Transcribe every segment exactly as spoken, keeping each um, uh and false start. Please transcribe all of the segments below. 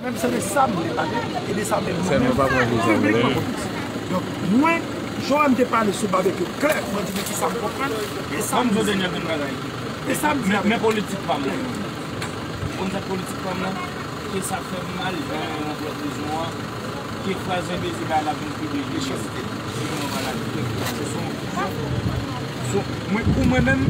Menm se de sa m vle pale, e de sa m vle piblikman pou di. Donk, mwen, jan w wè m te pale sou Babekyou klè, mwen di men kisa m konprann, e sa m di. E sa m di. Men politik pa m nan. Ou konn sa k politik pa m nan? Ke sa fè m mal, jan yo rantre prizon an, ke fraz enbesil la vin pibliye, mechanste. Se yon maladi. Se son, son, mwen, pou mwen menm,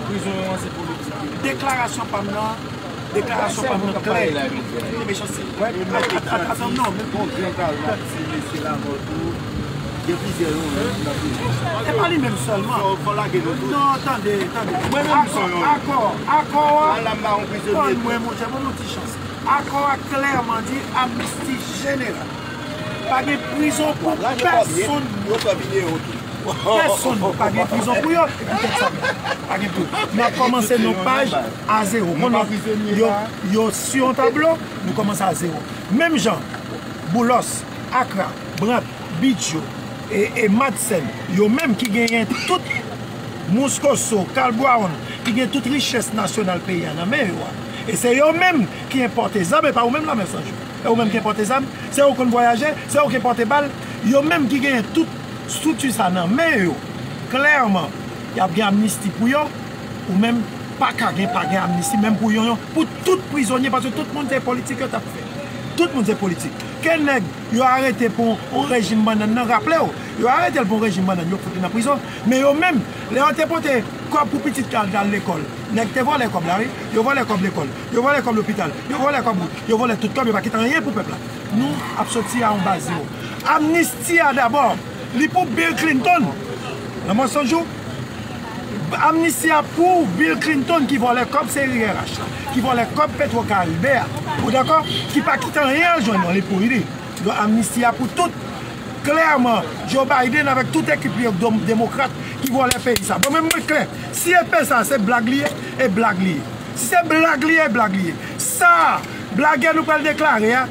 prizon an se politik. Deklarasyon pa m nan, deklarasyon pa m nan klè. Se mechanste. Atan, non, men bon, gen kal nan ti mesye la mò tou. Gen plizyè yo nan prizon. E pa li menm sèlman. Fò lage nou tou. Non, tande, tande. Mwen menm, akò, akò, akò a. Konn mwen, monchè, ban m yon ti chans. Akò a klèman di amnisti jeneral. Pa gen prizon pou pèsonn. Pèsonn pa gen prizon pou yo. Poutèt sa menm, pa gen prizon. N ap kòmanse yon paj a zewo. Konnen yo, yo sou yon tablo, nou kòmanse a zewo. Menm jan, Boulos, Akra, Brandt, Bidjo, e, e Madsen, yo menm ki genyen tout Mouskoso, Carl Brown, ki gen tout richès nasyonal peyi a nan men yo a. E se yo menm ki enpòte zam, e pa ou menm Lanmè San Jou. E ou menm ki enpòte zam, se ou konn vwayaje, se ou ki enpòte bal, yo menm ki genyen tout estrikti sa nan men yo. Klèman, y ap gen amnisti pou yo, ou menm pa ka gen, pa gen amnisti, menm pou yon, yon, pou tout prizonye, paske tout moun se politik yo t ap fè. Tout moun se politik. Ke nèg yo arete pou yon rejim bannann nan, raple w, yo arete l pou yon rejim bannann, yo fout li nan prizon. Men yo menm, lè yo te pote kòb pou pitit yo al, al lekòl, nèg te vòlè kòb la, wi. Yo vòlè kòb lekòl, yo vòlè kòb lopital, yo vòlè kòb wout, yo vòlè tout kòb, yo pa kite anyen pou pèp la. Nou ap soti a yon baz zewo. Amnisti a dabò, li pou Bill Clinton. Lanmò San Jou, amnisti a pou Bill Clinton ki vòlè kòb seri R H la, ki vòlè kòb Petro Caribe a. Ou dakò? Ki pa kite anyen al jwenn non, li pou li. Donk, amnisti a pou tout. Klèman, Joe Biden avèk tout ekip li yo, dom-, demokrat, ki vòlè peyi sa. Bon, men mwen klè, si epe sa se blag li ye, e blag li ye. Si se blag li ye, e blag li ye. Sa, blagè nou pral deklare a,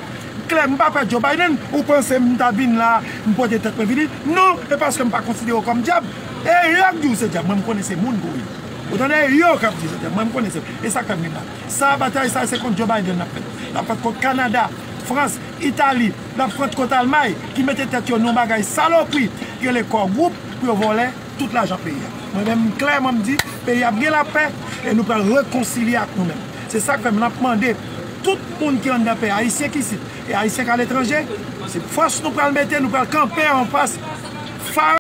klè, m pa pè Joe Biden, ou panse m ta vin la, m pote tèt mwen vini? Non, e paske m pa konsidere w kòm dyab. E yo k di w se dyab, mwen m konnen se moun ke w ye. Ou tande? E yo k ap di se dyab, mwen m konnen se. E sa k fè m vin la. Sa, batay sa, se kont Joe Biden l ap fèt. L ap fèt kont Kanada, Frans, Itali, l ap fèt kont Almay, ki mete tèt yo nan yon bagay salopri, ki rele Core Group, pou yo vòlè tout lajan peyi a. Mwen menm, m klèman m di, peyi a ap gen lapè, e nou pral rekonsilye ak nou menm. Se sa k fè m ap mande tout moun ki anndan peyi, Ayisyen ki isit, e Ayisyen k aletranje, se fòs nou pral mete, nou pral kanpe anfas Farah